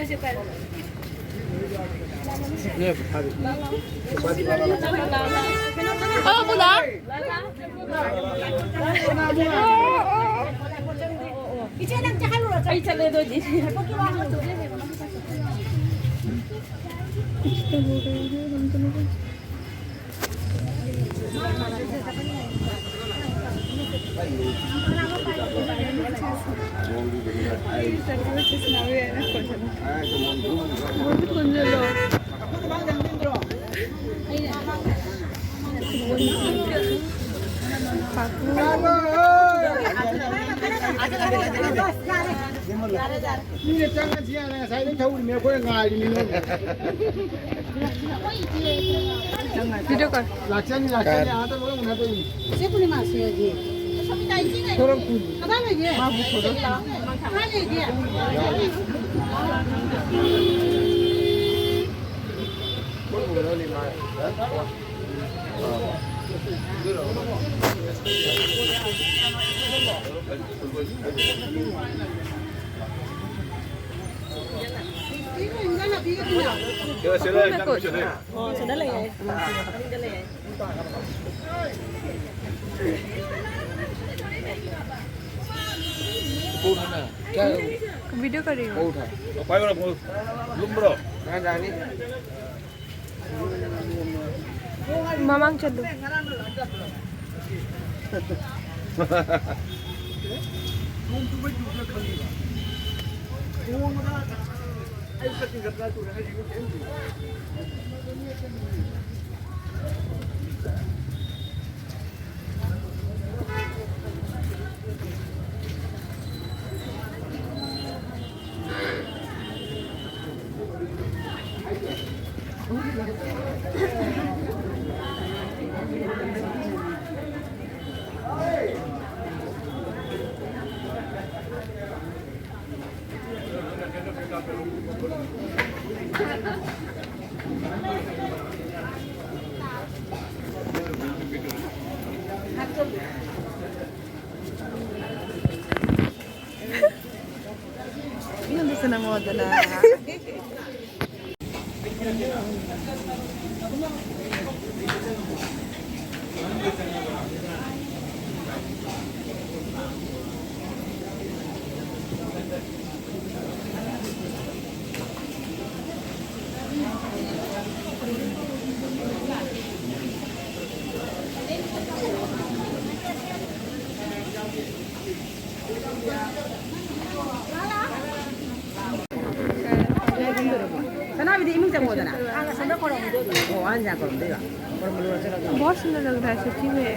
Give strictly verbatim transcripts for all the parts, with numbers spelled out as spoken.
ꯑ, ꯄꯨꯂꯞ꯫ ꯏꯆꯦ, ꯅꯪ ꯆꯥꯍꯜꯂꯨꯔꯣ, ꯑꯩ ꯆꯠꯂꯦ ꯑꯗꯨ ꯑꯣꯏꯗꯤ꯫ ꯃꯤꯅ ꯆꯪꯉꯁꯤ ꯌꯥꯔꯦ, ꯉꯁꯥꯏꯗꯩ ꯊꯧꯔꯤꯅꯦ, ꯑꯩꯈꯣꯏꯅ ꯉꯥꯏꯔꯤꯅꯤ ꯅꯣꯏ꯫ Video call. ꯂꯥꯛꯆꯅꯤ, ꯂꯥꯛꯆꯅꯤ, ꯑꯥꯗ ꯂꯣꯏ ꯎꯅꯗꯣꯏꯅꯤ꯫ ꯆꯦ ꯄꯨꯔꯅꯤꯃꯥꯁꯤ ꯍꯣꯏꯒꯤ꯫ ꯀꯗꯥꯏ ꯂꯩꯒꯦ? ꯃꯥꯕꯨ ꯐꯣꯇꯣ꯫ ꯀꯗꯥꯏ ꯂꯩꯒꯦ? वीडियो कर रही हूँ। ꯂꯨꯝꯕ꯭ꯔꯣ? ꯃꯃꯥꯡ ꯆꯠꯂꯨ꯫ ꯅꯪꯗꯤ ꯁꯅꯥ ꯃꯣꯗꯅ꯫ ꯍꯥꯏꯕꯗꯤ ꯏꯃꯨꯡ ꯆꯪꯉꯣꯗꯅ꯫ ꯑꯣ, ꯑꯍꯟ ꯁꯥ ꯀꯧꯔꯝꯗꯣꯏꯕ꯫ ꯀꯧꯔꯝꯗꯣꯏꯕ꯫ बहुत सुंदर लग रहा है सच्ची में।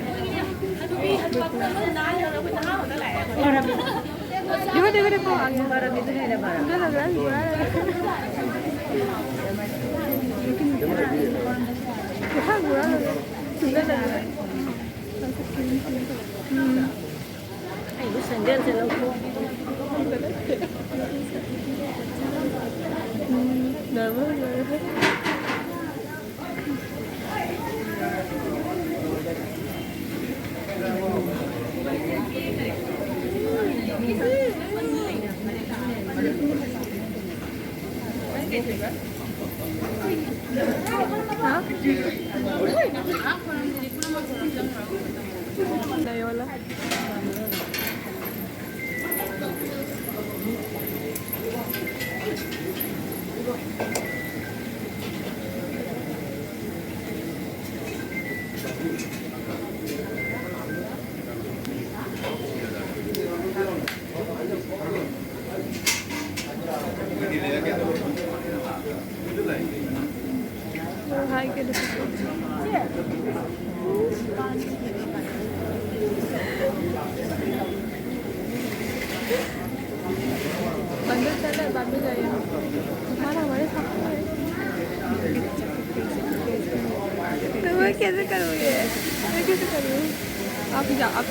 देखो, देखो, देखो, आगे। सुंदर लग रहा है, बुरा लग रहा है। लेकिन बुरा लग रहा है। सुंदर लग रहा है। हम्म। ꯑꯩꯕꯨ ꯁꯦꯟꯗꯜꯁꯦ ꯂꯧꯊꯣꯛ꯫ ꯎꯝ, ꯅꯔꯚꯁ ꯑꯣꯏꯔꯦ꯫ ꯍꯥ? ꯂꯩꯌꯣꯂ꯫ बंदर चल रहा है, बंदर जाइए। हमारा हमारे साथ है। तो मैं कैसे करूँगी? मैं कैसे करूँ? आप जा, आप।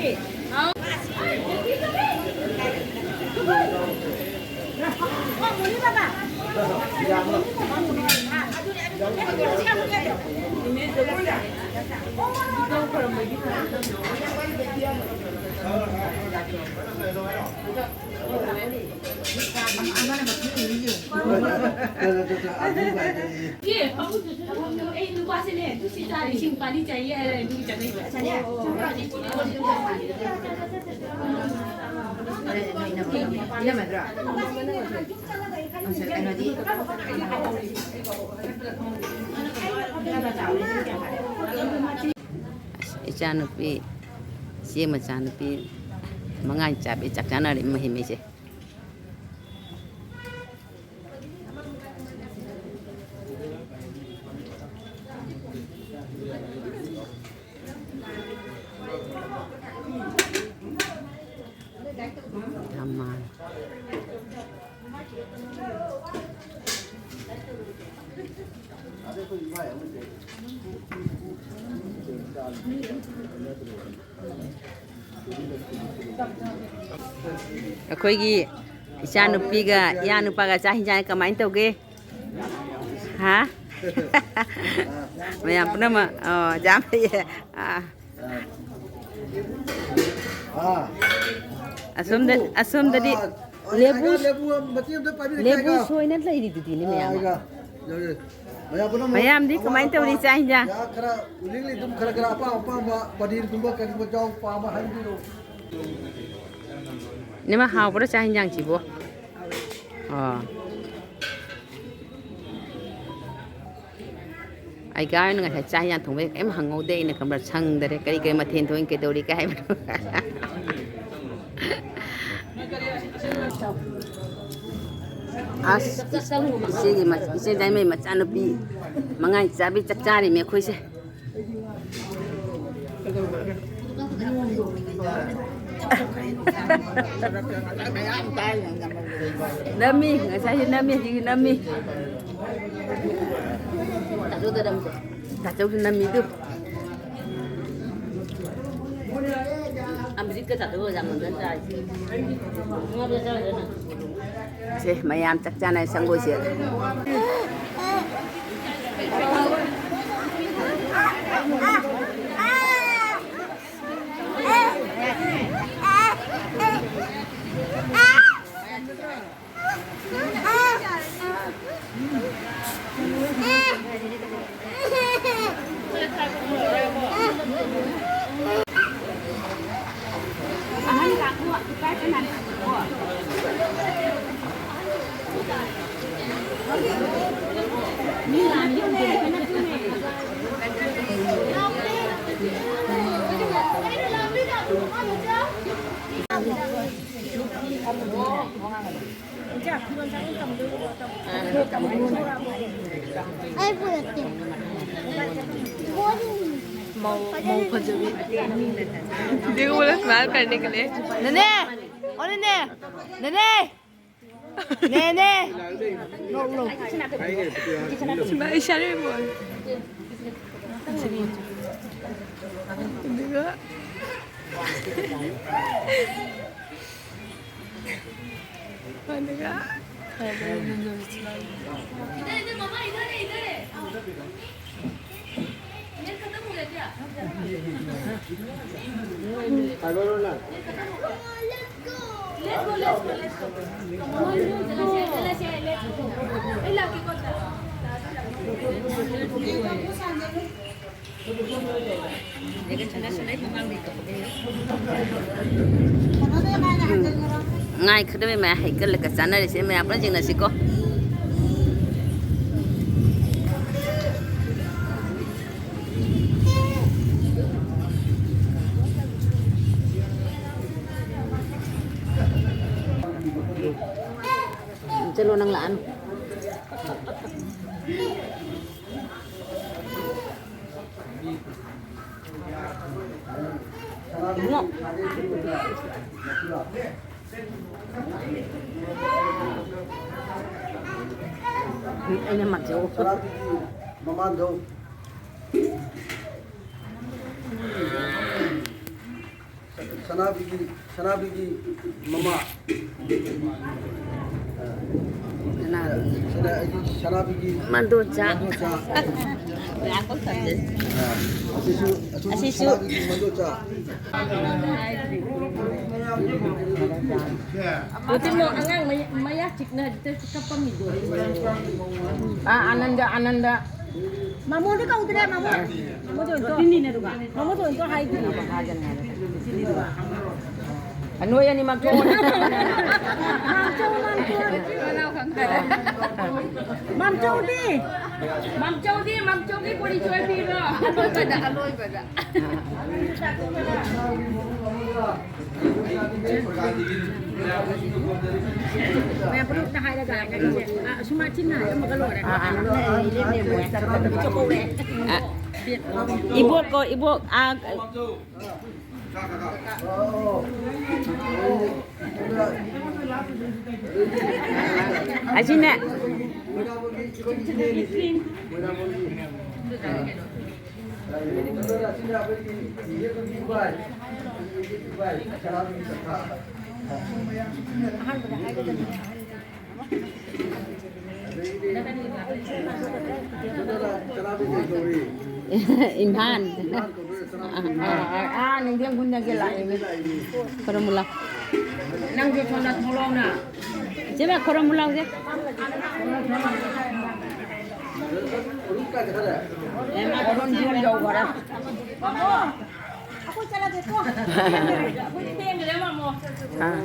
ꯑꯦ, ꯄꯥꯕꯨꯡꯁꯨ ꯑꯩ ꯅꯨꯄꯥꯁꯤꯅꯦ, ꯇꯨ ꯁꯤ ꯆꯥꯔꯦ, ꯏꯁꯤꯡ ꯄꯥꯅꯤ ꯆꯥꯏꯌꯦ ꯍꯥꯏꯔꯦ, ꯑꯗꯨꯒꯤ ꯆꯠꯅꯩꯕ꯫ ꯏꯅꯝꯃꯗ꯭ꯔꯣ? ꯀꯩꯅꯣꯗꯤ? ꯑꯁ, ꯏꯆꯥꯅꯨꯄꯤ, ꯏꯆꯦ ꯃꯆꯥꯅꯨꯄꯤ ꯃꯉꯥꯅꯤ ꯆꯥꯕꯤ ꯆꯥꯛ ꯆꯥꯅꯔꯤ ꯃꯍꯩ ꯃꯩꯁꯦ꯫ ꯌꯥꯝ ꯃꯥꯜꯂꯦ꯫ ꯑꯩꯈꯣꯏꯒꯤ ꯏꯆꯥꯅꯨꯄꯤꯒ ꯏꯌꯥꯅꯨꯄꯥꯒ ꯆꯥꯛ ꯍꯤꯟꯖꯥꯡ ꯀꯃꯥꯏꯅ ꯇꯧꯒꯦ? ꯍꯥ? ꯃꯌꯥꯝ ꯄꯨꯝꯅꯃꯛ, ꯑꯣ, ꯌꯥꯝ ꯐꯩꯌꯦ꯫ ꯑꯥ꯫ ꯑꯥ꯫ ꯑꯁꯣꯝꯗ-, ꯑꯁꯣꯝꯗꯗꯤ ꯑꯥ, ꯑꯥ, ꯂꯦꯕꯨ, ꯂꯦꯕꯨ ꯑꯃ ꯃꯇꯦꯛ ꯑꯝꯇ ꯄꯥꯏꯕꯤꯔꯛꯀꯦ ꯂꯦꯕꯨ ꯍꯥꯏꯒ꯫ ꯁꯣꯏꯅ ꯂꯩꯔꯤꯗꯨꯗꯤ ꯅꯦ ꯑꯥ, ꯃꯌꯥꯝ ꯑꯃ꯫ ꯍꯥꯏꯒ꯫ ꯌꯥꯎꯔꯦ꯫ ꯃꯌꯥꯝ ꯄꯨꯝꯅꯃꯛ ꯃꯌꯥꯝꯗꯤ ꯑꯋꯥꯠ ꯀꯃꯥꯏꯅ ꯇꯧꯔꯤ ꯑꯄꯥ ꯆꯥꯛ ꯍꯤꯟꯖꯥꯡ? ꯌꯥ ꯈꯔ ꯎꯂꯤꯡꯂꯤ ꯑꯗꯨꯝ ꯈꯔ ꯈꯔ ꯑꯄꯥꯝ ꯑꯄꯥꯝꯕ ꯄꯅꯤꯔꯒꯨꯝꯕ ꯀꯔꯤꯒꯨꯝꯕ ꯆꯥꯎ ꯄꯥꯝꯕ ꯍꯥꯏꯕꯤꯔꯛꯑꯣ꯫ ꯅꯦꯃ ꯍꯥꯎꯕ꯭ꯔꯣ ꯆꯥꯛ ꯍꯤꯟꯖꯥꯡꯁꯤꯕꯣ? ꯑꯣ꯫ ꯑꯩ ꯀꯥ ꯍꯣꯏꯅ ꯉꯁꯥꯏ ꯆꯥꯛ ꯍꯤꯟꯖꯥꯡ ꯊꯣꯡꯕꯩ ꯀꯔꯤꯝ ꯍꯪꯍꯧꯗꯦ, ꯑꯩꯅ ꯈꯪꯕ꯭ꯔꯥ ꯁꯪꯗꯔꯦ, ꯀꯔꯤ ꯀꯔꯤ ꯃꯊꯦꯜ ꯊꯣꯡꯉꯤ, ꯀꯩꯗꯧꯔꯤ ꯀꯥꯏ ꯍꯥꯏꯕꯗꯣ꯫ ꯑꯁ, ꯏꯆꯦꯒꯤ ꯃ-, ꯏꯆꯦ ꯗꯥꯏꯃꯩ ꯃꯆꯥꯅꯨꯄꯤ ꯃꯉꯥꯅꯤ ꯆꯥꯕꯤ ꯆꯥꯛ ꯆꯥꯔꯤꯃꯤ ꯑꯩꯈꯣꯏꯁꯦ꯫ ꯅꯝꯃꯤ, ꯉꯁꯥꯏꯁꯨ ꯅꯝꯃꯤ, ꯍꯧꯖꯤꯛꯁꯨ ꯅꯝꯃꯤ꯫ ꯇꯥꯆꯧꯁꯨ ꯅꯝꯃꯤꯗꯨ꯫ ꯑꯃꯔꯤꯛꯀ ꯆꯥꯗꯕ ꯑꯣꯖꯥ ꯉꯝꯗꯅ ꯆꯥꯔꯤꯁꯦ꯫ ꯉꯥ ꯄꯤꯖꯔꯒꯅ꯫ ꯁꯦ, ꯃꯌꯥꯝ ꯆꯥꯛ ꯆꯥꯅ ꯁꯪꯒꯣꯏꯁꯦ꯫ ꯑꯩ ꯄꯨꯔꯛꯀꯦ꯫ ꯃꯧ, ꯃꯧ ꯐꯖꯕꯤ꯫ देखो, बोला smile करने के लिए। ꯅꯦꯅꯦ! ꯑꯣ, ꯅꯦꯅꯦ! ꯅꯦꯅꯦ! ꯅꯦꯅꯦ! ꯂꯥꯛ, ꯂꯥꯛ꯫ ꯏꯁꯥꯅ ꯏꯕꯣ꯫ ꯑꯗꯨꯒ ꯑꯗꯨꯒ ꯎꯝ꯫ ꯉꯥꯏ ꯈꯗꯕꯩ ꯃꯌꯥꯝ ꯍꯩꯀꯠꯂꯒ ꯆꯥꯅꯔꯤꯁꯦ ꯃꯌꯥꯝ ꯄꯨꯟꯅ ꯌꯦꯡꯅꯁꯤꯀꯣ꯫ ꯆꯠꯂꯣ, ꯅꯪ ꯂꯥꯛꯑꯅꯨ꯫ ꯑꯩꯅ ꯃꯥꯟꯖꯧ꯫ ꯃꯃꯥꯟꯗꯧ꯫ ꯁꯅꯥꯕꯤꯒꯤ, ꯁꯅꯥꯕꯤꯒꯤ ꯃꯃꯥ꯫ ꯁꯅꯥꯕꯤꯒꯤ꯫ ꯁꯅꯥ-, ꯑꯩꯒꯤ ꯁꯅꯥꯕꯤꯒꯤ ꯃꯟꯗꯣꯆꯥ꯫ ꯃꯟꯗꯣꯆꯥ꯫ ꯑ, ꯑꯁꯤꯁꯨ, ꯑꯁꯤꯁꯨ ꯑꯁꯤꯁꯨ꯫ ꯁꯅꯥꯕꯤꯒꯤ ꯃꯟꯗꯣꯆꯥ꯫ ꯍꯧꯖꯤꯛꯃꯛ ꯑꯉꯥꯡ ꯃꯌꯥ-, ꯃꯌꯥ ꯆꯤꯛꯅ ꯀꯞꯄꯝꯃꯤꯗꯣ꯫ ꯑꯥ, ꯑꯥꯅꯟꯗ, ꯑꯥꯅꯟꯗ꯫ ꯃꯃꯣꯗꯤ ꯀꯧꯗ꯭ꯔꯦ, ꯃꯃꯣ꯫ ꯃꯃꯣ ꯖꯣꯏꯟꯇꯣ꯫ ꯃꯃꯣ ꯖꯣꯏꯟꯇꯣ ꯍꯥꯏꯗ꯭ꯔꯤ꯫ ꯅꯣꯏ ꯑꯅꯤꯃꯛ ꯊꯣꯛꯑꯣ꯫ ꯃꯥꯝꯆꯧ, ꯃꯥꯝꯆꯧ꯫ ꯃꯥꯝꯆꯧꯗꯤ? ꯃꯥꯝꯆꯧꯗꯤ, ꯃꯥꯝꯆꯧꯒꯤ ꯄꯣꯔꯤꯆꯣꯏ ꯄꯤꯕ꯭ꯔꯣ? ꯑꯂꯣꯏꯕꯗ, ꯑꯂꯣꯏꯕꯗ꯫ ꯃꯌꯥꯝ ꯄꯨꯂꯞꯇ ꯍꯥꯏꯔꯒ, ꯑ, ꯁꯨꯃꯥꯏ ꯆꯤꯟꯅ ꯍꯥꯏꯔꯝꯃꯒ ꯂꯣꯏꯔꯦ꯫ ꯑꯥ, ꯑꯥ꯫ ꯏꯕꯣꯛ ꯀꯣ, ꯏꯕꯣꯛ, ꯑꯥ, ꯑꯁꯤꯅꯦ꯫ ꯏꯝꯐꯥꯜ꯫ ꯑꯥ, ꯑꯥ, ꯑꯥ, ꯅꯤꯡꯊꯦꯝ ꯈꯨꯟꯗꯒꯤ ꯂꯥꯛꯏꯅꯦ꯫ ꯈꯨꯔꯨꯝꯃꯨ ꯂꯥꯎ꯫ ꯅꯪꯁꯨ ꯁꯣꯝꯗ ꯊꯣꯛꯂꯛꯑꯣꯅ꯫ ꯏꯆꯦꯃ, ꯈꯨꯔꯨꯝꯃꯨ ꯂꯥꯎꯁꯦ꯫ ꯑꯦ, ꯃꯥ ꯈꯨꯔꯨꯝ ꯌꯨꯝ ꯌꯧꯈꯔꯦ꯫ ꯑꯥ꯫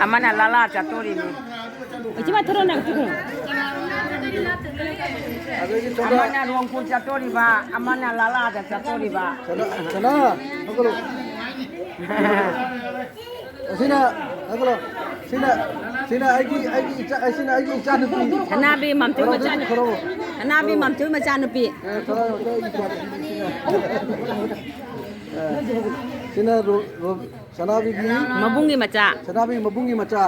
ꯑꯃꯅ ꯂꯥꯂꯥ ꯆꯠꯇꯣꯔꯤꯅꯤ꯫ ꯏꯆꯦ ꯃꯥ ꯊꯣꯔꯛꯑꯣ ꯅꯪ ꯊꯣꯔꯛꯑꯣ꯫ ꯑꯃꯅ ꯔꯣꯡꯄꯨꯔ ꯆꯠꯇꯣꯔꯤꯕ, ꯑꯃꯅ ꯂꯥꯂꯥꯗ ꯆꯠꯇꯣꯔꯤꯕ꯫ ꯁꯅꯥ, ꯁꯅꯥ, ꯍꯧꯒꯠꯂꯣ꯫ ꯑꯁꯤꯅ, ꯍꯧꯒꯠꯂꯣ꯫ ꯁꯤꯅ, ꯁꯤꯅ ꯑꯩꯒꯤ, ꯑꯩꯒꯤ ꯏꯆꯥ, ꯑꯁꯤꯅ ꯑꯩꯒꯤ ꯏꯆꯥꯅꯨꯄꯤ꯫ ꯁꯅꯥꯕꯤ ꯃꯝꯆꯣꯏ ꯃꯆꯥꯅꯨꯄꯤ꯫ ꯈꯣꯔꯣ꯫ ꯁꯅꯥꯕꯤ ꯃꯝꯆꯣꯏ ꯃꯆꯥꯅꯨꯄꯤ꯫ ꯑꯦ, ꯁꯅꯥ ꯃꯝꯆꯣꯏ ꯑꯩꯒꯤ ꯏꯆꯥꯅꯨꯄꯤ꯫ ꯁꯤꯅ, ꯑꯦ, ꯁꯤꯅ ꯔꯣ-, ꯔꯣ-, ꯁꯅꯥꯕꯤꯒꯤ ꯃꯕꯨꯡꯒꯤ ꯃꯆꯥ꯫ ꯁꯅꯥꯕꯤ ꯃꯕꯨꯡꯒꯤ ꯃꯆꯥ꯫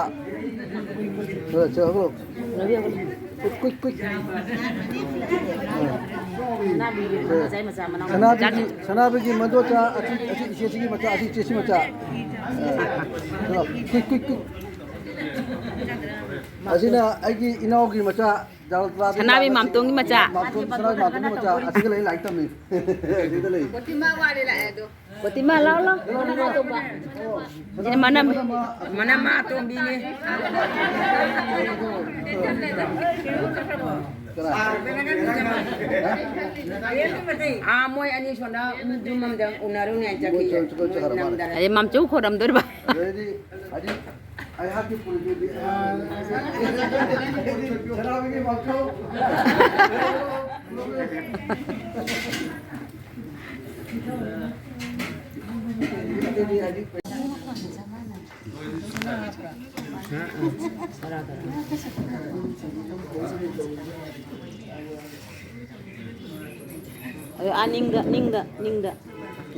ꯑ, ꯆꯦ, ꯍꯧꯒꯠꯂꯣ꯫ ꯀꯨꯏꯛ, ꯀꯨꯏꯛ, ꯀꯨꯏꯛ꯫ ꯑ꯫ ꯁꯅꯥꯕꯤꯒꯤ ꯃꯗꯣꯆꯥ ꯃꯅꯥꯎ ꯁꯅꯥꯕꯤꯒꯤ, ꯁꯅꯥꯕꯤꯒꯤ ꯃꯗꯣꯆꯥ, ꯑꯁꯤ, ꯑꯁꯤ ꯏꯆꯦꯁꯤꯒꯤ ꯃꯆꯥ, ꯑꯁꯤ ꯏꯆꯦꯁꯤ ꯃꯆꯥ꯫ ꯑ, ꯀꯨꯏꯛ, ꯀꯨꯏꯛ, ꯀꯨꯏꯛ꯫ ꯑꯁꯤꯅ ꯑꯩꯒꯤ ꯏꯅꯥꯎꯒꯤ ꯃꯆꯥ, ꯖꯥꯜꯇ꯭ꯔꯥꯗꯒꯤ ꯁꯅꯥꯕꯤ ꯂꯥꯛꯄ ꯃꯥꯝꯇꯣꯟꯒꯤ ꯃꯆꯥ꯫ ꯃꯥꯝꯇꯣꯟ, ꯁꯅꯥꯕꯤ ꯃꯥꯝꯇꯣꯟꯒꯤ ꯃꯆꯥ꯫ ꯑꯁꯤꯗ ꯂꯩ, ꯂꯥꯏꯔꯤꯛ ꯇꯝꯃꯤ꯫ ꯑꯁꯤꯗ ꯂꯩ꯫ ꯄ꯭ꯔꯣꯇꯤꯃꯥ ꯋꯥꯠꯂꯤ ꯂꯥꯛꯑꯦ ꯑꯗꯣ꯫ ꯄ꯭ꯔꯣꯇꯤꯃꯥ, ꯂꯥꯎ, ꯂꯥꯎ꯫ ꯁꯤꯅ ꯃꯅꯝ꯫ ꯃꯅꯝꯃ ꯑꯇꯣꯝꯕꯤꯅꯤ꯫ ꯀꯅꯥ? ꯑꯥ, ꯃꯣꯏ ꯑꯅꯤ ꯁꯣꯝꯗ ꯌꯨꯝ ꯑꯃꯗ ꯎꯅꯔꯨꯅꯦ ꯍꯥꯏꯅ ꯆꯠꯈꯤ꯫ ꯃꯣꯏ ꯆꯠ-, ꯆꯠ-, ꯆꯠꯈ꯭ꯔ ꯃꯥꯜꯂꯦ꯫ ꯅꯪꯗꯔꯦ꯫ ꯑꯗꯩ ꯃꯥꯝꯆꯧ ꯈꯣꯏꯔꯝꯗꯣꯔꯤꯕ꯫ ꯑꯗꯩꯗꯤ, ꯍꯥꯏꯗꯤ, ꯑꯩꯍꯥꯛꯀꯤ ꯄꯨꯟꯁꯤꯗꯤ, ꯑꯥ, ꯁꯅꯥꯃꯍꯤꯒꯤ ꯃꯥꯝꯆꯧ꯫ ꯑꯗꯨ ꯑꯥ ꯅꯤꯡꯗ, ꯅꯤꯡꯗ, ꯅꯤꯡꯗ꯫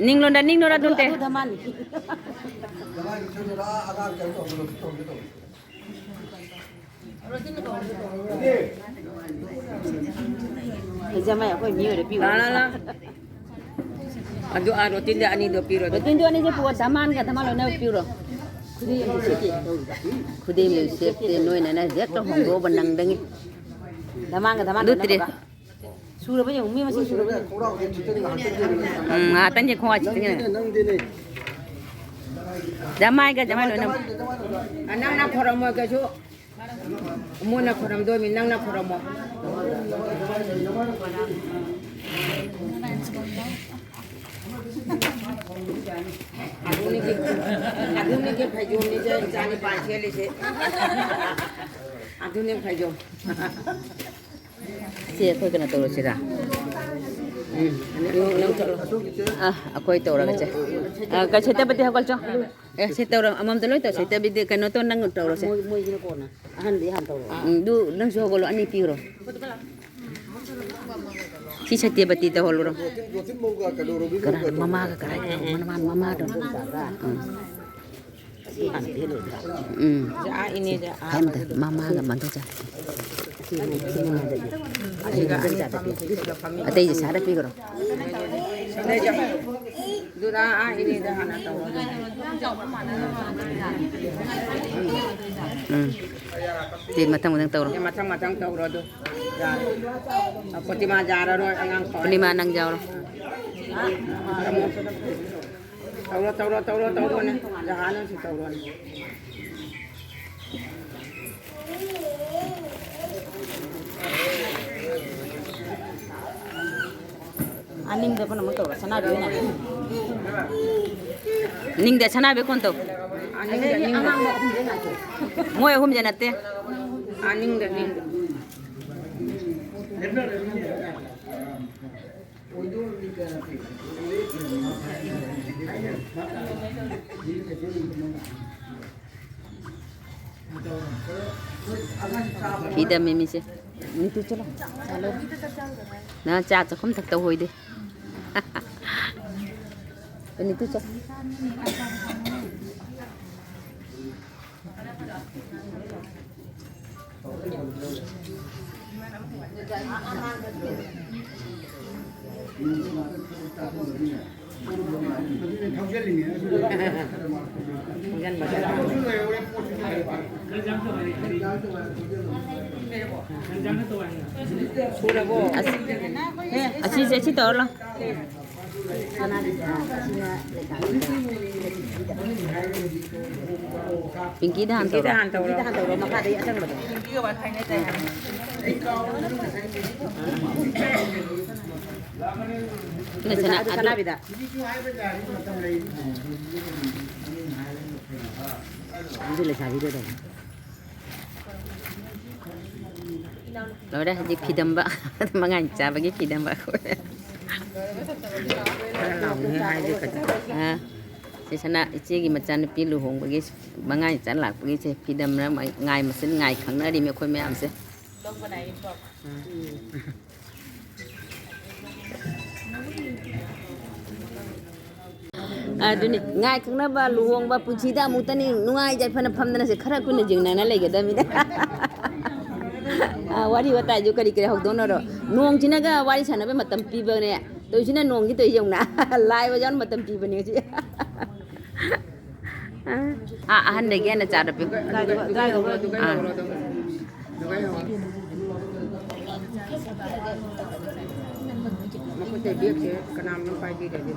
ꯅꯤꯡꯂꯣꯝꯗ, ꯅꯤꯡꯂꯣꯝꯗ ꯑꯗꯨ, ꯑꯗꯨꯝ ꯇꯦ꯫ ꯑꯗꯨꯗ ꯃꯥꯅꯤ꯫ ꯖꯃꯥꯏ ꯑꯩꯈꯣꯏ ꯃꯤ ꯑꯣꯏꯔꯦ ꯄꯤꯌꯨ꯫ ꯂꯥ, ꯂꯥ, ꯂꯥ꯫ ꯑꯗꯨ, ꯑꯥ, ꯔꯣꯇꯤꯟꯗ ꯑꯅꯤꯗꯣ ꯄꯤꯔꯣ ꯑꯗꯨ꯫ ꯔꯣꯇꯤꯟꯗꯣ ꯑꯅꯤꯁꯦ ꯄꯨꯔꯣ, ꯙꯃꯥꯟꯒ ꯙꯃꯥꯟ ꯂꯣꯏꯅ ꯄꯤꯔꯣ꯫ ꯈꯨꯗꯩ ꯑꯃꯁꯨ ꯁꯦꯠꯇꯦ, ꯅꯣꯏꯅꯅꯦ ꯍꯦꯛꯇ ꯍꯣꯡꯗꯣꯛꯑꯕ ꯅꯪꯗꯒꯤ꯫ ꯙꯃꯥꯟꯒ ꯙꯃꯥꯟ ꯑꯗꯨ ꯇ꯭ꯔꯦ꯫ ꯂꯣꯏꯅꯃꯛ꯫ ꯁꯨꯔꯕ ꯌꯦꯡꯉꯨ, ꯃꯤ ꯃꯁꯤꯡ ꯁꯨꯔꯕ ꯌꯦꯡꯉꯨ꯫ ꯎꯝ, ꯉꯥꯏꯍꯥꯛꯇꯪꯒꯤ ꯈꯣꯡꯋꯥꯏ ꯁꯤꯠꯇ꯭ꯔꯤꯉꯩꯗ꯫ ꯅꯪꯗꯤꯅꯦ, ꯅꯪꯗꯤꯅꯦ꯫ ꯙꯃꯥꯟꯒ ꯙꯃꯥꯟ ꯂꯣꯏꯅꯃꯛ꯫ ꯅꯪꯅ ꯈꯣꯔꯝꯃꯣ ꯀꯩꯁꯨ꯫ ꯃꯣꯏꯅ ꯈꯣꯏꯔꯝꯗꯣꯏꯅꯤ, ꯅꯪꯅ ꯈꯣꯏꯔꯝꯃꯣ꯫ ꯑꯗꯨꯅꯤꯒꯤ, ꯑꯗꯨꯅꯤꯒꯤ ꯐꯩꯖꯣꯝꯅꯤꯁꯦ ꯏꯆꯥ ꯅꯤꯄꯥ ꯁꯦꯠꯂꯤꯁꯦ꯫ ꯑꯗꯨꯅꯤ ꯐꯩꯖꯣꯝ꯫ ꯁꯤ ꯑꯩꯈꯣꯏ ꯀꯩꯅꯣ ꯇꯧꯔꯁꯤꯔꯥ? ꯎꯝ, ꯅꯪ, ꯅꯪ ꯆꯠꯂꯣ꯫ ꯑꯥ, ꯑꯩꯈꯣꯏ ꯇꯧꯔꯒꯁꯦ꯫ ꯑꯥ, ꯀꯩ ꯁꯦꯠꯇꯕꯗꯤ ꯍꯧꯒꯠꯆꯣ꯫ ꯑꯦ, ꯁꯤ ꯇꯧꯔꯣ, ꯑꯃꯃꯝꯇ ꯂꯣꯏ ꯇꯧ꯫ ꯁꯦꯠꯇꯕꯤꯗꯤ ꯀꯩꯅꯣ ꯇꯧ, ꯅꯪ ꯇꯧꯔꯣꯁꯦ꯫ ꯃꯣꯏ, ꯃꯣꯏꯁꯤꯅ ꯀꯣꯟꯅ ꯑꯍꯟꯗꯤ ꯍꯥꯟꯅ ꯇꯧꯔꯣ꯫ ꯎꯝ, ꯑꯗꯨ ꯅꯪꯁꯨ ꯍꯧꯒꯠꯂꯣ, ꯑꯅꯤ ꯄꯤꯈ꯭ꯔꯣ꯫ ꯁꯤ ꯁꯇ꯭ꯌꯕꯇꯤ ꯇꯧꯍꯜꯂꯨꯔꯣ꯫ ꯀꯅꯥ, ꯃꯃꯥꯒ ꯀꯗꯥꯏ ꯂꯩ? ꯃꯃꯥ, ꯃꯃꯥꯗꯣ꯫ ꯎꯝ꯫ ꯎꯝ꯫ ꯁꯤ ꯑꯥ ꯏꯅꯦꯗ, ꯑꯥ ꯍꯥꯏ ꯃꯇꯝ ꯃꯃꯥꯒ ꯃꯗꯨ ꯆꯠ꯫ ꯑꯁꯤꯒ ꯑꯅꯤ ꯐꯝꯃꯤ, ꯁꯤꯒ ꯐꯝꯃꯤ꯫ ꯑꯇꯩꯁꯦ ꯁꯥꯔ ꯄꯤꯈ꯭ꯔꯣ꯫ ꯑꯗꯨꯅ ꯑꯥ ꯏꯅꯦꯗ ꯍꯥꯟꯅ ꯇꯧꯔꯣ꯫ ꯎꯝ꯫ ꯁꯤ ꯃꯊꯪ ꯃꯊꯪ ꯇꯧꯔꯣ꯫ ꯁꯤ ꯃꯊꯪ ꯃꯊꯪ ꯇꯧꯔꯣ ꯑꯗꯨ꯫ ꯌꯥꯔꯦ꯫ ꯄ꯭ꯔꯣꯇꯤꯃꯥ ꯌꯥꯔꯔꯣꯏ, ꯑꯉꯥꯡ ꯄꯥꯎ꯫ ꯄꯨꯔꯅꯤꯃꯥ ꯅꯪ ꯌꯥꯎꯔꯣ꯫ ꯇꯧꯔꯣ, ꯇꯧꯔꯣ, ꯇꯧꯔꯣ, ꯇꯧꯔꯣꯅꯦ꯫ ꯖꯍꯥꯅꯁꯨ ꯇꯧꯔꯣꯅꯦ꯫ ꯑꯅꯤꯡꯗ ꯄꯨꯝꯅꯃꯛ ꯇꯧꯔꯣ, ꯁꯅꯥꯕꯤ ꯑꯣꯏꯅ꯫ ꯅꯤꯡꯗ ꯁꯅꯥꯕꯤ ꯀꯣꯟ ꯇꯧ꯫ ꯑꯅꯤꯡꯗ, ꯑꯅꯤꯡꯗ꯫ ꯃꯣꯏ ꯑꯍꯨꯝꯁꯦ ꯅꯠꯇꯦ꯫ ꯑꯅꯤꯡꯗ, ꯑꯅꯤꯡꯗ꯫ ꯐꯤꯗꯝꯃꯤ ꯃꯤꯁꯦ꯫ ꯅꯤꯇꯨ ꯆꯠꯂꯣ꯫ ꯆꯠꯂꯣ꯫ ꯅꯪ ꯆꯥ ꯆꯥꯛꯈꯨꯝ ꯊꯛꯇ ꯍꯣꯏꯗꯦ꯫ ꯅꯤꯇꯨ ꯆꯠ꯫ ꯑꯁꯤꯁꯦ ꯁꯤ ꯇꯧꯔꯣ꯫ ꯄꯤꯡꯀꯤꯗ ꯍꯥꯟ ꯄꯤꯡꯀꯤꯗ ꯇꯧꯔꯣ꯫ ꯍꯥꯟ ꯇꯧꯔꯣ꯫ ꯄꯤꯡꯀꯤꯗ ꯍꯥꯟ ꯇꯧꯔꯣ, ꯃꯈꯥꯗꯩ ꯑꯁꯪꯕꯗꯣ꯫ ꯁꯤꯅ ꯁꯅꯥ-, ꯑꯗꯨ ꯑꯗꯨ ꯁꯅꯥꯕꯤꯗ꯫ ꯑꯗꯨ ꯂꯩꯁꯥꯕꯤꯗꯨꯗ꯫ ꯂꯣꯏꯔꯦ ꯍꯧꯖꯤꯛ ꯐꯤꯗꯝꯕ꯫ ꯃꯉꯥꯅꯤ ꯆꯥꯕꯒꯤ ꯐꯤꯗꯝꯕ꯫ ꯈꯔ ꯂꯥꯎꯅꯦ ꯍꯥꯏꯗꯤ ꯀꯩꯅꯣ꯫ ꯑꯥ, ꯁꯤ ꯁꯅꯥ ꯏꯆꯦꯒꯤ ꯃꯆꯥꯅꯨꯄꯤ ꯂꯨꯍꯣꯡꯕꯒꯤ ꯃꯉꯥꯅꯤ ꯆꯥ ꯂꯥꯛꯄꯒꯤꯁꯦ ꯐꯤꯗꯝꯅ ꯉꯥꯏ ꯃꯆꯤꯟ ꯉꯥꯏ ꯈꯪꯅꯔꯤꯃꯤ ꯑꯩꯈꯣꯏ ꯃꯌꯥꯝꯁꯦ꯫ ꯎꯝ꯫ ꯑꯗꯨꯅꯤ, ꯉꯥꯏ ꯈꯪꯅꯕ ꯂꯨꯍꯣꯡꯕ ꯄꯨꯟꯁꯤꯗ ꯑꯃꯨꯛꯇꯅꯤ ꯅꯨꯡꯉꯥꯏ ꯌꯥꯏꯐꯅ ꯐꯝꯗꯅ ꯁꯦ ꯈꯔ ꯀꯨꯏꯅ ꯌꯦꯡꯅꯅ ꯂꯩꯒꯗꯕꯅꯤꯅ꯫ ꯑ, ꯋꯥꯔꯤ ꯋꯥꯇꯥꯏꯁꯨ ꯀꯔꯤ ꯀꯔꯤ ꯍꯧꯗꯣꯛꯅꯔꯣ꯫ ꯅꯣꯡꯁꯤꯅꯒ ꯋꯥꯔꯤ ꯁꯥꯟꯅꯕꯩ ꯃꯇꯝ ꯄꯤꯕꯅꯦ꯫ ꯇꯧꯔꯤꯁꯤꯅ ꯅꯣꯡꯁꯤ ꯇꯧꯔꯤꯁꯤ ꯌꯦꯡꯉꯨꯅ꯫ ꯂꯥꯏꯕ ꯌꯥꯎꯅ ꯃꯇꯝ ꯄꯤꯕꯅꯦ ꯍꯧꯖꯤꯛ꯫ ꯑꯥ, ꯑꯍꯟꯗꯒꯤ ꯍꯦꯟꯅ ꯆꯥꯗ ꯄꯤꯌꯨ꯫ ꯃꯈꯨꯠꯇ ꯕꯦꯒꯁꯦ ꯀꯅꯥꯝꯅ ꯄꯥꯏꯕꯤꯔꯗꯤ꯫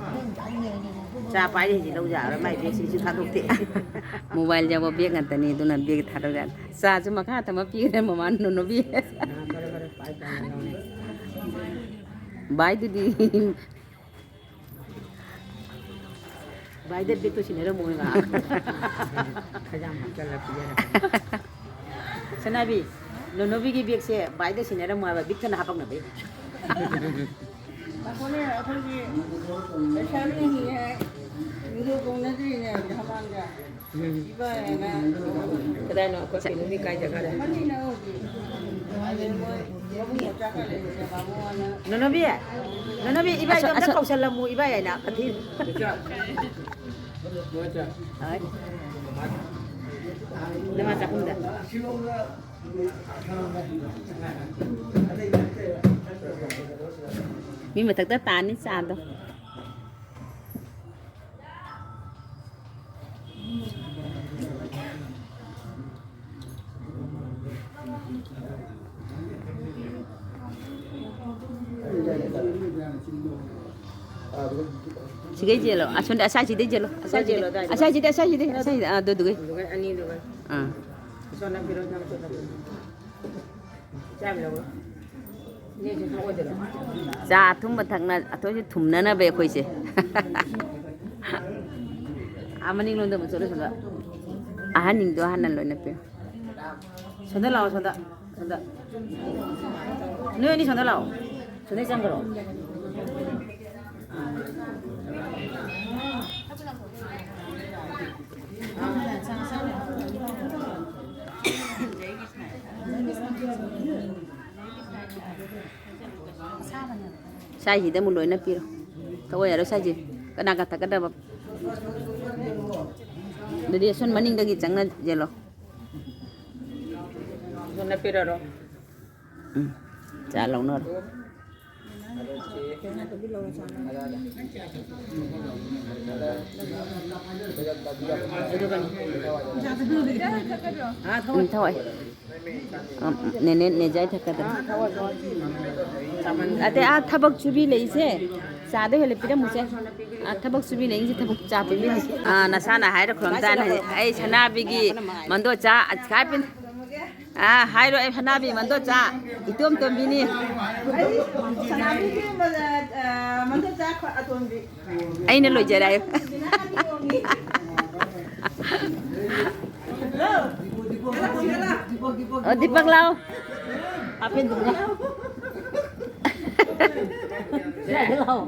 ꯆꯥ ꯄꯥꯏꯔꯤꯁꯤ ꯂꯧ ꯌꯥꯔꯣꯏ, ꯃꯥꯏ ꯕꯦꯒꯁꯤꯁꯨ ꯊꯥꯗꯣꯛꯇꯦ꯫ ꯃꯣꯕꯥꯏꯜ ꯌꯥꯎꯕ ꯕꯦꯒ ꯉꯥꯛꯇꯅꯤ, ꯑꯗꯨꯅ ꯕꯦꯒ ꯊꯥꯗꯣꯛ ꯌꯥꯗꯦ꯫ ꯆꯥꯁꯨ ꯃꯈꯥ ꯊꯝꯃ ꯄꯤꯈ꯭ꯔꯦ ꯃꯃꯥ ꯅꯣꯅꯣꯕꯤ꯫ ꯈꯔ ꯈꯔ ꯄꯥꯏ ꯄꯥꯏꯅ ꯂꯧꯅꯤ꯫ ꯚꯥꯏꯗꯨꯗꯤ꯫ ꯚꯥꯏꯗ ꯕꯦꯒꯇꯣ ꯁꯤꯟꯅꯔꯝꯃꯣ ꯍꯥꯏꯕ꯫ ꯈꯖꯥꯡ ꯍꯥꯞꯆꯜꯂ ꯄꯤꯖꯔꯛꯀꯦ꯫ ꯁꯅꯥꯕꯤ, ꯅꯣꯅꯣꯕꯤꯒꯤ ꯕꯦꯒꯁꯦ ꯚꯥꯏꯗ ꯁꯤꯟꯅꯔꯝꯃꯣ ꯍꯥꯏꯕ, ꯕꯤꯛ ꯊꯟꯅ ꯍꯥꯄꯛꯅꯕ꯫ ꯉꯥꯏꯈꯣꯅꯦ, ꯑꯩꯈꯣꯏꯒꯤ ꯂꯩꯁꯥꯕꯤꯁꯤꯡꯁꯦ ꯚꯤꯗꯤꯑꯣ ꯀꯧꯅꯗ꯭ꯔꯤꯅꯦ ꯃꯃꯥꯡꯗ꯫ ꯎꯝ꯫ ꯀꯗꯥꯏꯅꯣ ꯑꯩꯈꯣꯏ ꯀꯩꯅꯣꯒꯤ ꯀꯥꯏ ꯖꯒꯥꯗ? ꯅꯣꯅꯣꯕꯤ, ꯅꯣꯅꯣꯕꯤ, ꯏꯕꯥꯏꯗꯣ ꯑꯁꯣ-, ꯑꯝꯇ ꯑꯁꯣ-, ꯀꯧꯁꯜꯂꯝꯃꯨ, ꯏꯕꯥꯏ ꯍꯥꯏꯅ ꯀꯊꯤ꯫ ꯍꯣꯏ꯫ ꯅꯃꯥ ꯆꯥꯛꯈꯨꯝꯗ꯫ ꯃꯤ ꯃꯊꯛꯇ ꯇꯥꯅꯤ ꯆꯥꯗꯣ꯫ ꯁꯤꯒꯩ ꯆꯦꯜꯂꯣ꯫ ꯑꯁꯣꯝꯗ ꯑꯁꯥꯏꯁꯤꯗꯩ ꯆꯦꯜꯂꯣ꯫ ꯑꯁꯥꯏꯁꯤꯗꯩ꯫ ꯆꯦꯜꯂꯣ, ꯑꯗꯥꯏꯗ꯫ ꯑꯁꯥꯏꯁꯤꯗꯩ, ꯑꯁꯥꯏꯁꯤꯗꯩ, ꯑꯁꯥꯏꯁꯤꯗꯩ꯫ ꯑꯥ, ꯑꯗꯨꯗꯨꯒꯩ꯫ ꯑꯗꯨꯒ ꯑꯅꯤꯗꯨꯒ꯫ ꯑꯥ꯫ ꯁꯣꯝ ꯅꯝꯕꯤꯔꯣ, ꯅꯝ ꯁꯣꯝ ꯅꯝꯕꯤꯔꯣ꯫ ꯆꯥ ꯑꯊꯨꯝꯕ ꯊꯛꯅ-, ꯑꯊꯣꯏꯁꯦ ꯊꯨꯝꯅꯅꯕ ꯑꯩꯈꯣꯏꯁꯦ꯫ ꯑꯥ, ꯃꯅꯤꯡꯂꯣꯝꯗ ꯑꯃꯨꯛ ꯆꯠꯂꯨ, ꯁꯣꯝꯗ꯫ ꯑꯍꯟꯁꯤꯡꯗꯣ ꯍꯥꯟꯅ ꯂꯣꯏꯅ ꯄꯤꯌꯨ꯫ ꯁꯣꯝꯗ ꯂꯥꯛꯑꯣ, ꯁꯣꯝꯗ꯫ ꯁꯣꯝꯗ꯫ ꯅꯣꯏ ꯑꯅꯤ ꯁꯣꯝꯗ ꯂꯥꯛꯑꯣ꯫ ꯁꯣꯝꯗ ꯆꯪꯈ꯭ꯔꯣ꯫ ꯁꯥꯏꯁꯤꯗ ꯑꯃꯨꯛ ꯂꯣꯏꯅ ꯄꯤꯔꯣ꯫ ꯊꯛꯑꯣ ꯌꯥꯔꯣꯏ ꯁꯥꯏꯁꯦ꯫ ꯀꯅꯥ ꯀꯅꯥ ꯊꯛꯀꯗꯕ? ꯑꯗꯨꯗꯤ ꯑꯁꯣꯝ ꯃꯅꯤꯡꯗꯒꯤ ꯆꯪꯅ ꯌꯦꯜꯂꯣ꯫ ꯑꯗꯨꯅ ꯄꯤꯔꯔꯣ꯫ ꯎꯝ꯫ ꯆꯥ ꯂꯧꯅꯔꯣ꯫ ꯎꯝ, ꯊꯋꯥꯏ꯫ ꯎꯝ, ꯅꯦꯅꯦ, ꯅꯦꯖꯥꯏ ꯊꯛꯀꯗ꯭ꯔꯥ? ꯑꯇꯩ ꯑꯥ ꯊꯕꯛ ꯁꯨꯕꯤ ꯂꯩꯁꯦ, ꯆꯥꯗ ꯍꯦꯜꯂꯦ ꯄꯤꯔꯝꯃꯨꯁꯦ꯫ ꯑꯥ ꯊꯕꯛ ꯁꯨꯕꯤ ꯂꯩꯁꯦ, ꯊꯕꯛ ꯆꯥ ꯄꯤꯕꯤ ꯂꯩꯁꯦ꯫ ꯑꯥ, ꯅꯁꯥꯅ ꯍꯥꯏꯔ ꯈꯨꯔꯝ ꯇꯥꯅ ꯍꯥꯏ꯫ ꯑꯩ ꯁꯅꯥꯕꯤꯒꯤ ꯃꯟꯗꯣ ꯆꯥ ꯑꯁ ꯈꯥꯏ ꯄꯤꯟ-, ꯑꯥ, ꯍꯥꯏꯔꯣ, ꯑꯩ ꯁꯅꯥꯕꯤ ꯃꯟꯗꯣ ꯆꯥ ꯏꯇꯣꯝ ꯇꯣꯝꯕꯤꯅꯤ꯫ ꯑꯩ ꯁꯅꯥꯕꯤꯒꯤ ꯃ-, ꯑ, ꯃꯟꯗꯣ ꯆꯥ ꯈ꯭ꯋꯥ-, ꯑꯇꯣꯝꯕꯤ꯫ ꯑꯩꯅ ꯂꯣꯏꯖꯔꯦ ꯍꯥꯏꯌꯨ꯫ ꯑꯣ, ꯗꯤꯄꯛ ꯂꯥꯎ꯫ ꯍꯥꯄꯦꯟꯗꯨꯝ ꯂꯥꯎ꯫ ꯁ꯭ꯋꯥꯏꯗ ꯂꯥꯎ꯫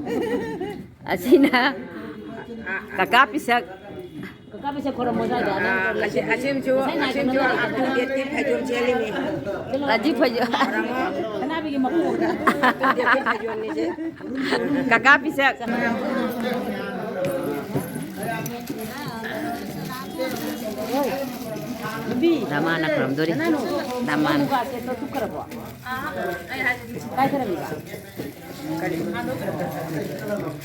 ꯑꯁꯤꯅ ꯀꯀꯥ ꯄꯤꯁꯛ꯫ ꯀꯀꯥ ꯄꯤꯁꯛ ꯈꯣꯏꯔꯝꯃꯣ ꯁ꯭ꯋꯥꯏꯗ꯫ ꯅꯪ ꯑꯁꯤ-, ꯑꯁꯤꯝꯁꯨ, ꯉꯁꯥꯏ ꯅꯥꯏ ꯑꯁꯤꯝꯁꯨ ꯇꯧꯅꯔꯦ꯫ ꯑꯞꯇꯨ ꯗꯦꯠꯀꯤ ꯐꯩꯖꯣꯝ ꯁꯦꯠꯂꯤꯅꯤ꯫ ꯑꯖꯤ ꯐꯩꯖꯣꯝ꯫ ꯁꯅꯥꯕꯤꯒꯤ ꯃꯀꯨ꯫ ꯑꯞꯇꯨ ꯗꯦꯠꯀꯤ ꯐꯩꯖꯣꯝꯅꯤꯁꯦ꯫ ꯀꯀꯥ ꯄꯤꯁꯛ꯫ ꯅꯨꯄꯤ꯫ ꯅꯃꯥꯅ ꯈꯨꯔꯝꯗꯣꯔꯤ꯫ ꯅꯅꯥꯎ꯫ ꯅꯃꯥꯅ꯫ ꯃꯨꯒꯥ ꯁꯦꯠꯇꯣ ꯇꯨꯞꯈ꯭ꯔꯕꯣ? ꯀꯥꯏ ꯈꯔꯝꯃꯤꯕ? ꯀꯔꯤ?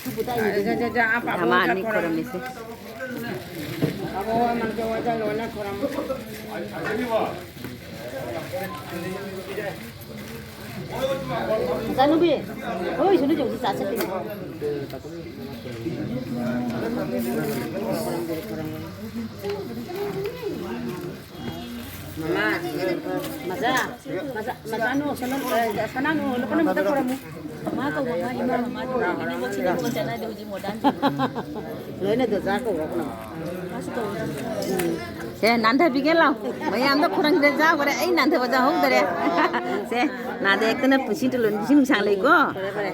ꯇꯨꯞꯄꯨ ꯇꯥꯏꯅꯦ꯫ ꯖ-, ꯖ-, ꯖ-, ꯑꯥ ꯄꯥꯕꯣꯛ ꯅꯃꯥ ꯑꯅꯤ ꯈꯣꯔꯝꯃꯤꯁꯦ꯫ ꯄꯥꯕꯣꯛ ꯑꯃꯅ ꯖ-, ꯖ-, ꯂꯣꯏꯅ ꯈꯣꯔꯝꯃꯣ꯫ ꯃꯆꯥꯅꯨꯄꯤ, ꯍꯣꯏ, ꯁꯣꯝꯗ ꯌꯦꯡꯉꯨ, ꯆꯥ ꯆꯠꯈꯤꯅꯤ꯫ ꯃꯃꯥ, ꯃꯆꯥ, ꯃꯆꯥ, ꯃꯆꯥꯅꯨ, ꯁꯅꯥ-, ꯑ, ꯁꯅꯥꯅꯨ, ꯂꯨꯈꯅ ꯑꯃꯇ ꯈꯣꯏꯔꯝꯃꯨ꯫ ꯃꯥ ꯀꯧꯕ ꯉꯥ ꯏꯃꯥ, ꯃꯃꯥ ꯀꯧꯕ ꯏꯅꯦꯝꯕꯣꯛꯁꯤꯗꯤ ꯏꯅꯦꯝꯕꯣꯛ ꯆꯠꯅꯗꯦ ꯍꯧꯖꯤꯛ modern ꯁꯤꯡꯁꯦ꯫ ꯂꯣꯏꯅ ꯗꯗꯥ ꯀꯧꯕ ꯄꯨꯝꯅꯃꯛ꯫ ꯃꯥꯁꯨ ꯀꯧꯕ꯫ ꯁꯦ, ꯅꯥꯟꯊꯕꯤꯒꯦ ꯂꯥꯎ꯫ ꯃꯌꯥꯝꯗ ꯈꯨꯔꯪꯗ ꯆꯥꯈ꯭ꯔꯦ, ꯑꯩ ꯅꯥꯟꯊꯕ ꯆꯥꯍꯧꯗꯔꯦ꯫ ꯁꯦ, ꯅꯥꯗ ꯌꯦꯛꯇꯅ ꯄꯨꯟꯁꯤ ꯇꯨꯂꯣꯟ ꯄꯨꯟꯁꯤ ꯅꯨꯡꯁꯥꯡ ꯂꯩꯀꯣ꯫ ꯐꯔꯦ, ꯐꯔꯦ꯫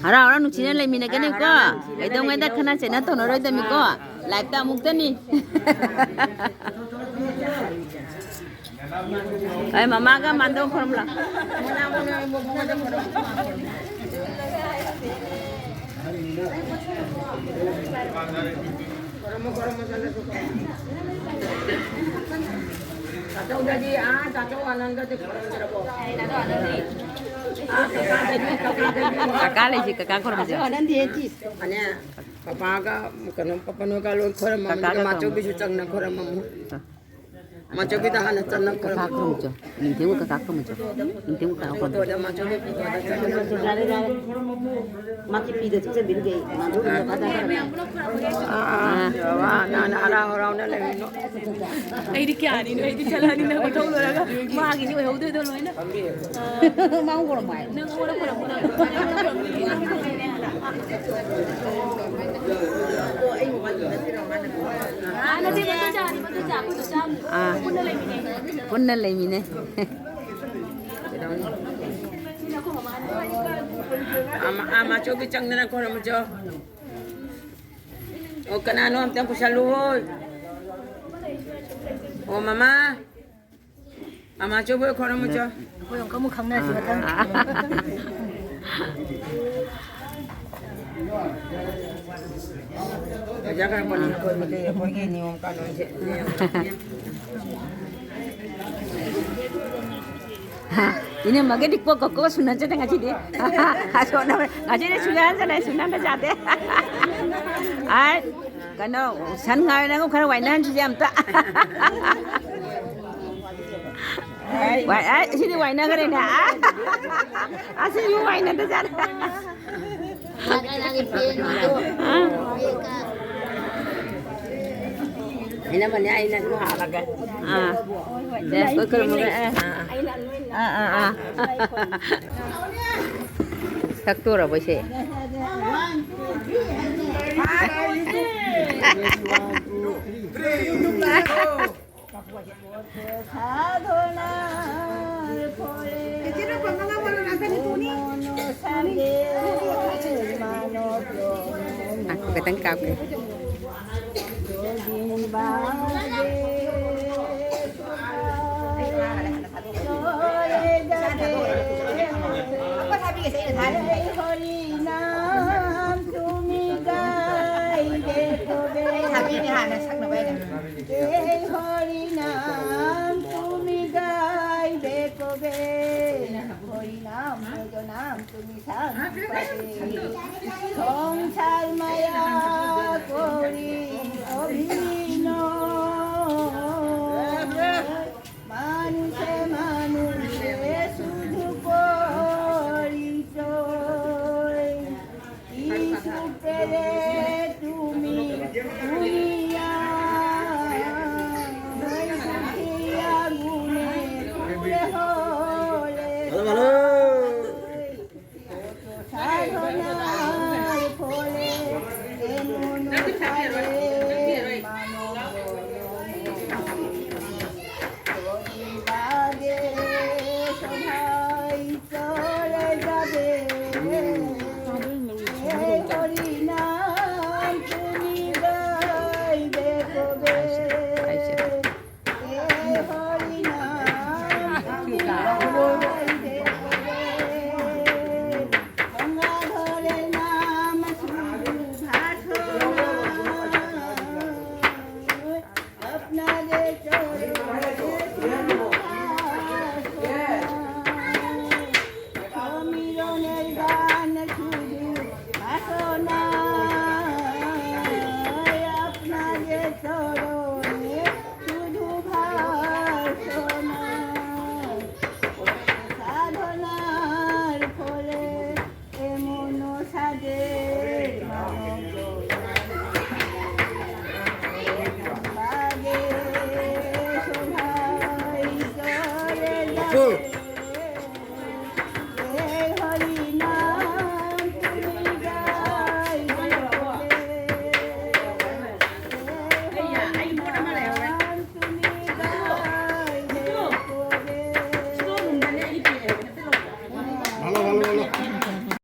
ꯍꯔꯥꯎ ꯍꯔꯥꯎ ꯅꯨꯡꯁꯤꯅ ꯂꯩꯃꯤꯟꯅꯒꯅꯤꯀꯣ꯫ ꯍꯔꯥꯎ ꯍꯔꯥꯎ ꯅꯨꯡꯁꯤꯅ ꯀꯩꯗꯧꯉꯩꯗ ꯂꯩꯃꯤꯟꯅꯧ꯫ ꯈꯠꯅ ꯆꯩꯅ ꯇꯧꯅꯔꯣꯏꯗꯕꯅꯤꯀꯣ꯫ ꯑꯥ꯫ Life ꯇ ꯑꯃꯨꯛꯇꯅꯤ꯫ ꯑꯩ ꯃꯃꯥꯒ ꯃꯥꯟꯗꯧ ꯈꯣꯔꯝꯂꯥ? ꯇꯥꯆꯧꯗꯗꯤ, ꯑꯥ, ꯇꯥꯆꯧ ꯑꯥꯅꯟꯗꯗꯤ ꯈꯨꯔꯨꯝꯗ꯭ꯔꯕꯣ? ꯑꯥ, ꯀꯀꯥꯗꯗꯤ, ꯀꯀꯥꯗꯗꯤ꯫ ꯀꯀꯥ ꯂꯩꯁꯤ, ꯀꯀꯥ ꯈꯨꯔꯨꯝꯁꯤ꯫ ꯑꯥꯅꯟꯗꯤ ꯑꯦꯇꯤꯁ꯫ ꯑꯅꯦ, ꯄꯄꯥꯒ, ꯀꯩꯅꯣ, ꯄꯄꯅꯨꯒ ꯂꯣꯏ ꯈꯨꯔꯝꯃꯕꯅꯤ, ꯀꯀꯥꯒ ꯃꯥꯆꯧꯕꯤꯁꯨ ꯆꯪꯅ ꯈꯨꯔꯝꯃꯝꯃꯨ꯫ ꯑꯥ꯫ ꯃꯥꯆꯧꯕꯤꯗ ꯍꯥꯟꯅ ꯆꯪꯅ ꯀꯀꯥ ꯈꯨꯔꯝꯃꯨ꯫ ꯈꯨꯔꯨꯝꯆꯣ꯫ ꯅꯤꯡꯊꯦꯝꯒ ꯀꯀꯥ ꯈꯨꯔꯨꯝꯆꯣ꯫ ꯅꯤꯡꯊꯦꯝꯒ ꯀꯀꯥ ꯈꯨꯔꯨꯝꯆꯣ꯫ ꯐꯣꯇꯣꯗ ꯃꯥꯆꯧꯕꯤ ꯐꯣꯇꯣꯗ ꯆꯪꯅ ꯈꯨꯔꯝꯃꯨ꯫ ꯌꯥꯔꯦ, ꯌꯥꯔꯦ꯫ ꯃꯥꯒꯤ ꯐꯤꯗ ꯆꯨꯞꯁꯤꯟꯕꯤꯔꯤꯒꯦ꯫ ꯃꯥꯗꯨ ꯎꯕ ꯐꯖꯅ꯫ ꯑꯥ, ꯑꯥ, ꯑꯥ꯫ ꯕꯕꯥ, ꯅꯪꯅ ꯍꯔꯥꯎ ꯍꯔꯥꯎꯅ ꯂꯩꯔꯤꯅꯣ꯫ ꯑꯩꯗꯤ ꯀꯌꯥꯅꯤꯅꯣ, ꯑꯩꯗꯤ ꯆꯠꯂꯅꯤ, ꯅꯪ ꯃꯊꯧ ꯂꯣꯏꯔꯒ ꯃꯥꯒꯤꯅꯤ ꯑꯣꯏꯍꯧꯗꯣꯏꯗꯣ ꯂꯣꯏꯅ꯫ ꯃꯥ ꯈꯨꯔꯨꯝꯃꯣ ꯍꯥꯏ꯫ ꯅꯪ ꯑꯩꯉꯣꯟꯗ ꯈꯨꯔꯨꯝꯃꯣ, ꯅꯪ ꯑꯩꯉꯣꯟꯗ ꯈꯨꯔꯨꯝꯃꯣ꯫ ꯑꯥ, ꯅꯠꯇꯦ, ꯃꯗꯨ ꯆꯥꯅꯤ, ꯃꯗꯨ ꯆꯥ, ꯑꯩꯈꯣꯏꯁꯨ ꯆꯥꯅꯤ꯫ ꯑꯥ꯫ ꯄꯨꯟꯅ ꯂꯩꯃꯤꯟꯅꯩ꯫ ꯄꯨꯟꯅ ꯂꯩꯃꯤꯟꯅꯩ꯫ ꯑꯥ, ꯃꯥꯆꯧꯕꯤ ꯆꯪꯗꯅ ꯈꯨꯔꯨꯝꯃꯨꯆꯣ꯫ ꯑꯣ, ꯀꯅꯥꯅꯣ ꯑꯝꯇꯪ ꯄꯨꯁꯜꯂꯨ ꯍꯣꯏ꯫ ꯑꯣ, ꯃꯃꯥ꯫ ꯑꯃꯥꯆꯧꯕꯤ ꯈꯨꯔꯨꯝꯃꯨꯆꯣ꯫ ꯑꯩꯈꯣꯏ ꯑꯃꯨꯛ ꯑꯃꯨꯛ ꯈꯪꯅꯁꯤ ꯃꯊꯪ꯫ ꯑꯣꯖꯥ ꯈꯔ ꯄꯟꯕꯤꯌꯨ, ꯑꯩꯈꯣꯏ ꯃꯩꯇꯩ ꯑꯩꯈꯣꯏꯒꯤ ꯅꯤꯌꯣꯝ ꯀꯥꯅꯣꯟꯁꯦ꯫ ꯏꯅꯝꯃꯒꯗꯤ ꯀꯣꯛꯀ ꯀꯣꯛ ꯁꯨꯅꯖꯗꯦ ꯉꯁꯤꯗꯤ꯫ ꯑꯁꯣꯟꯅꯕ-, ꯉꯁꯤꯗꯤ ꯁꯨꯅꯖꯗꯦ, ꯁꯨꯅꯕ ꯌꯥꯗꯦ꯫ ꯑꯥꯏ, ꯀꯩꯅꯣ, ꯁꯟ ꯉꯥꯏ ꯅꯪ ꯈꯔ ꯋꯥꯏꯅꯍꯟꯁꯤꯁꯦ ꯑꯝꯇ꯫ ꯋꯥꯏ-, ꯑꯥꯏ, ꯁꯤꯗꯤ ꯋꯥꯏꯅꯈ꯭ꯔꯦꯅꯦ꯫ ꯑꯁꯤꯁꯨ ꯋꯥꯏꯅꯗꯖꯥꯠꯅꯦ꯫ ꯏꯅꯝꯃꯅꯦ, ꯑꯩꯅ ꯑꯗꯨꯝ ꯍꯥꯜꯂꯒꯦ꯫ ꯑꯥ꯫ ꯗꯦꯁ ꯀꯣꯏ ꯈꯨꯔꯨꯝꯃꯒ, ꯑꯥ, ꯑꯥ, ꯑꯥ꯫ ꯁꯛꯇꯣꯔꯕꯣ ꯏꯆꯦ? ꯉꯥꯏꯈꯣ, ꯈꯤꯇꯪ ꯀꯥꯞꯀꯦ꯫ এই হরি নাম তুমি গাইবে কবে? হরি নাম ভজ নাম তুমি শান্তি পাবে। সংসার মায়া করি অভিনয়, মানুষে মানুষে শুধু পরিচয়। কি সুখ পেলে তুমি দুনিয়া, ওই দুঃখী আগুনে পুড়ে হলে ভালো, ভালো। সাধনার ফলে এমন সারে মানব প্রতিবাদে সবাই চলে যাবে। এই হরি নাম তুমি গাইবে কবে?